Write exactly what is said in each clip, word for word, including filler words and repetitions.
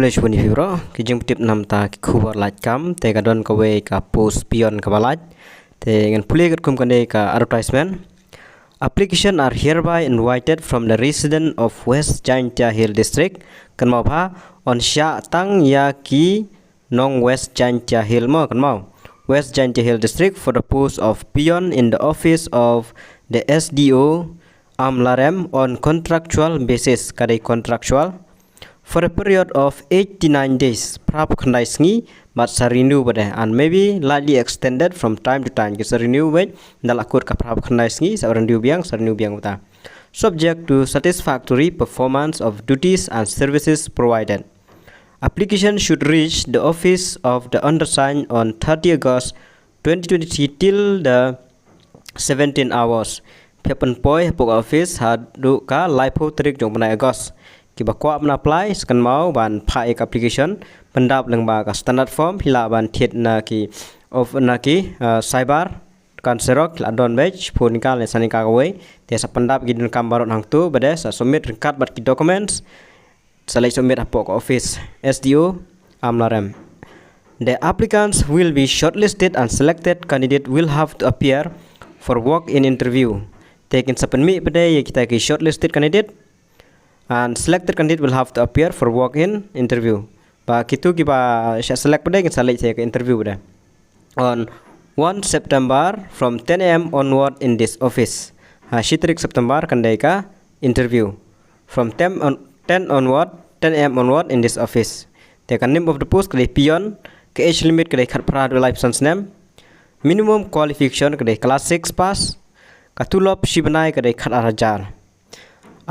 Khublei shibun ïa phi baroh, ki jingpyntip namar ki khubor lait kam, te ka don kawei ka post peon kaba lait. Te ngan pule katkum kane ka advertisement. Application are hereby invited from the resident of West Jaintia Hill District. Kynmaw bha, yn shah tang ïa ki nong West Jaintia Hill mo, kynmaw. West Jaintia Hill District for the post of peon in the office of the S D O Amlarem on contractual basis, ka dei contractual. For a period of eighty-nine days, phra phew khyndai sngi, bad sa renew bad eh, and maybe likely extended from time to time. Ki sa renew bad, da la kut ka phra phew khyndai sngi, sa renew biang, sa renew biang bad. Subject to satisfactory performance of duties and services provided. Application should reach the office of the undersigned on thirty August twenty twenty-three till the seventeen hours. Phi hap pynpoi hapoh ka office haduh ka laiphew tarik jong u bnai August. Kiba kwah ban apply, sa kynmaw ban phah ïa ka application, pyndap lyngba ka standard form, phi lah ban thied na ki, of, na ki, uh, cyber, kan xerox, la don bad, phone ka, le sa nyngka kawei, te sa pyndap ki donkam baroh hangto, bad eh, sa submit ryngkat bad ki documents, sa leit submit hapoh ka office S D O Amlarem. The applicants will be shortlisted and selected candidate will have to appear for walk-in interview. Te kin sa pynmih pat ïa kita ki shortlisted candidate and selected candidate will have to appear for walk-in interview. Ba kito kiba shah select pat kin sa leit ïa ka interview pat. On one September from ten A M onward in this office. Ha shi tarik September kan dei ka interview. From ten on, ten onward, ten A M onward in this office. Te ka name of the post ka dei peon, ka age limit ka dei khatphra haduh laiphew san snem. Minimum qualification ka dei class six pass. Ka tulop shi bnai ka dei khatar hajar.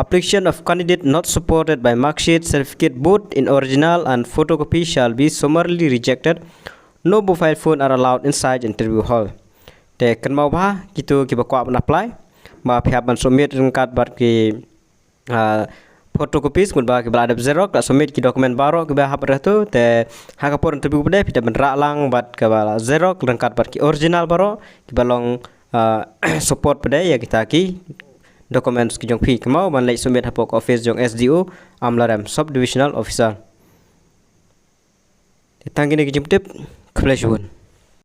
Application of candidate not supported by marksheet, certificate, both in original and photocopy, shall be summarily rejected. No mobile phone are allowed inside interview hall. Te kynmaw bha, kito kiba kwah ban apply, ba phi hap ban submit ryngkat bad ki, ah, photocopies, mut ba kiba la dep xerox, la submit ki document baroh kiba hap reh to, te ha ka por interview pat phi dei ban rah lang bad kaba la xerox ryngkat bad ki original baroh kiba long, ah, support pat ïa kita ki documents ki jong phi. Kynmaw ban leit submit hapoh ka office jong S D O Amlarem, Sub Divisional Officer. Te tang kine ki jingpyntip, khublei shibun.